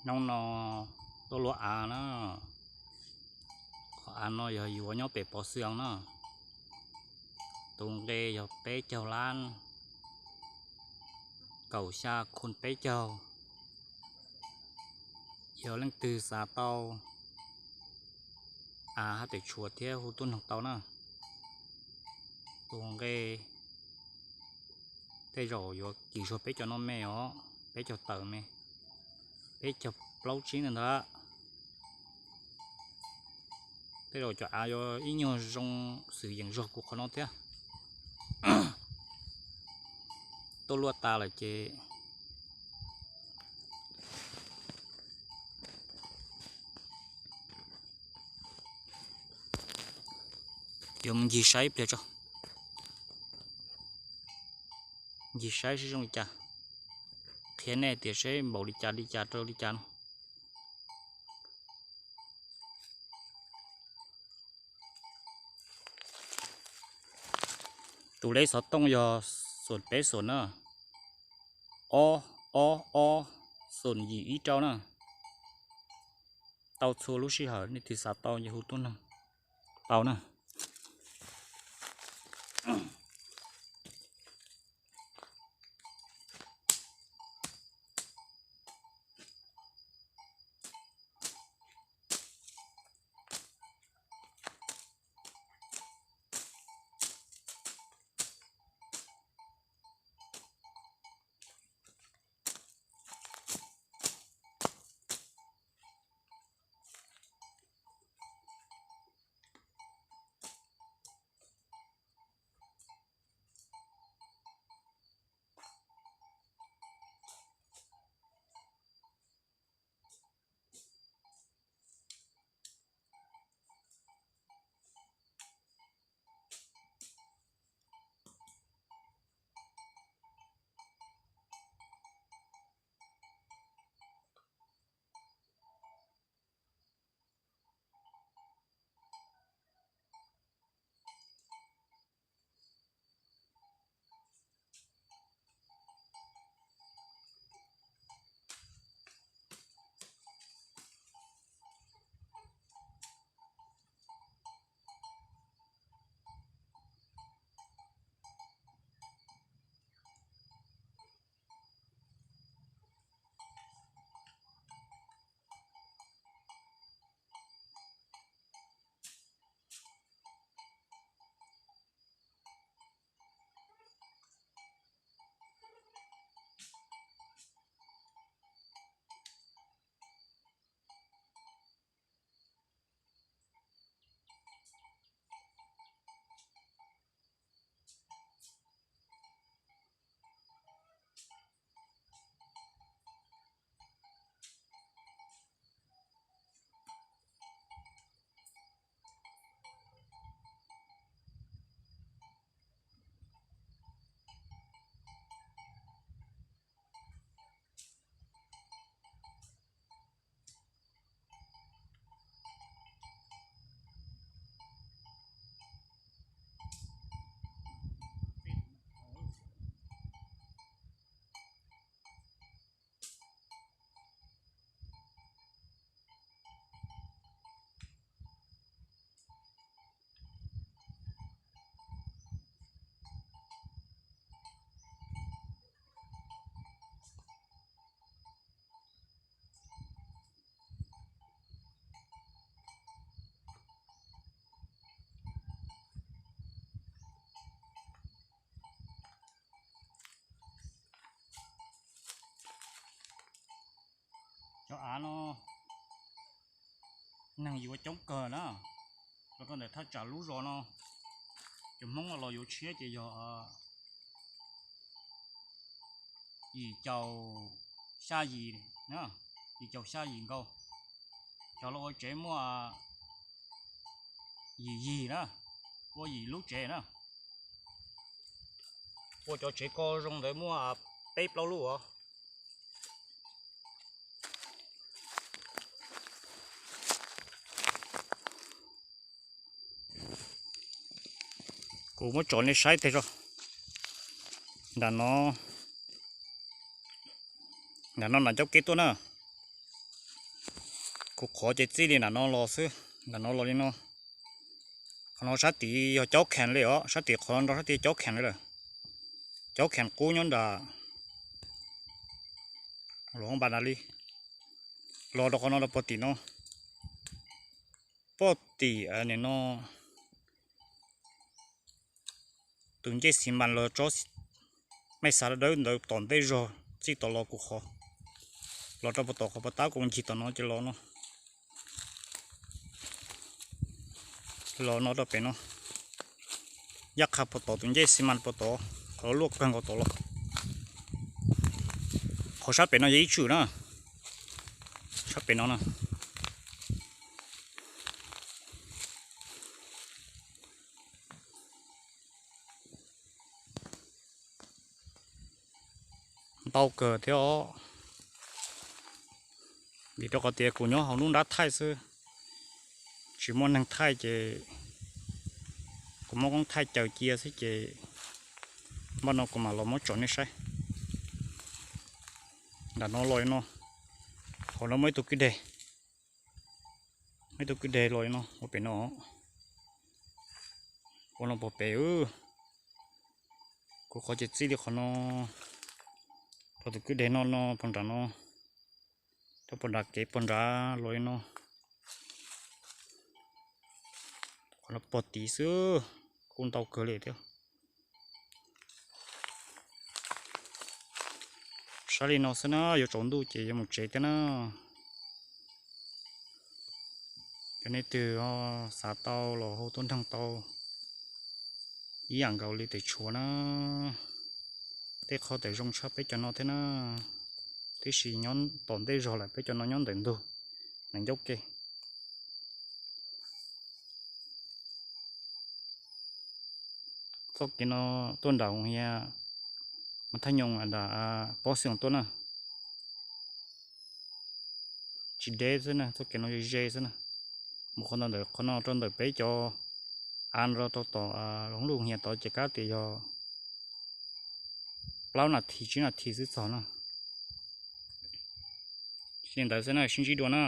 Hnub no tuaj luaj av na, qhov av no yog yuav nyob pem Pov Xwm na. Tus nqe yog peb caug lab, kaum xya khun peb caug. Yog leej twg xav tau av hab tes tshuav thiab hu tuaj noog tau na. Tus nqe tej zaum yuav kim zug peb caug no me os, peb caug tawm me, peb caug plaub tsib ntawd ntag. Tej zaum cov av yuav ib nyuag zoo xwm yeem zog kuv qhov no thiab. Tuaj luaj tas lawm ces yuav mus ncig saib ib pliag tso. Ncig saib seb zoo li cas, qhia nej tias seb npaum li cas li cas rau li cas no. Tus leb xov tooj yog xoom peb xoom na, ob ob ob xoom yim ib rau na. Tau txhua lub sij hawm, nej twg xav tau ces hu tuaj noog tau na. Cov av no neeg yuav coob kawg na, los rau ntawm thaj tsam lub zos no, cov Hmoob los yuav tshiab ces yog yim caum xya yim, yim caum xya yim nkaus. Cov los ua tsev muaj yim yig na, ua yim lub tsev na. Ua cov tsev ko zoo ntawd muaj peb plaub lub os. Kuv muab tso nej saib teg tso. Nram no, nram no nram ncauj kev tuaj na. Kuv qhov ces txij li nram no los xwb, nram no los li no. Qhov no sab tid yog caub khees li os, sab tid qhov nrog sab tid caub khees li lawm. Caub khees qub nyob nram los hoob npas na li, los rau qhov no rau puag tim no, puag tim nim no tus ncej xis mas los tsob mej xav dawb ntawd tom ntej zog txij tom los kuv qhov, los rau puag tom qhov puag ta kuv ncig tom no ces los no, los no rau pem no, yaj qha puag tom tus ncej xis mas puag tod, qhov luaj kawg nkaus tod los. Qhov sab pem no yog ib tswm na, sab pem no na. Ntau kawg thiab os, vim rau qhov tias kuv nyob hauv lub nrab thaij xwb, tsis muaj neeg thaij ces kuv muab koob thaij caws cia xwb ces npaj no kuv mam los muab tsom nej saib. Nram no los li no, hauv no muaj ib tug kwj deg, muaj ib tug kwj deg los li no ua pem no, ua no puag pem. Kuv qhov ces txij li qhov no rau tus kwj deg no no puag nram no, rau puag nram kev puag nrad los li no. Qhov no puag tid xwb, kuj ntau kawg li thiab. Saib li no xwb na, yuav tsaus ntuj ces yuav mus tsev thiab na. Yog nej twg xav tau los hu tuaj nrog tau ib yam nkaus li tes tshuav na. Tej qhov tes zoo tshaj peb cov no thiab na, tiam sis nyob tom ntej zog lawm, peb cov no nyob ntawm ntug nees ncauj ke. Txoj kev no tuaj nram Hoo Hias, mus Thaj Nyoos nram Pob Xyoos tuaj na. Tsis deb xwb na, txoj kev no ze ze xwb na. Mus qhov ntawm qhov no rau ntawm peb cov av rau tau tom lub Hoo Hias tod ces kab tias yog plaub nas this tsib nas this xwb txog na. Li ntawd xwb na, sib ntsib dua na.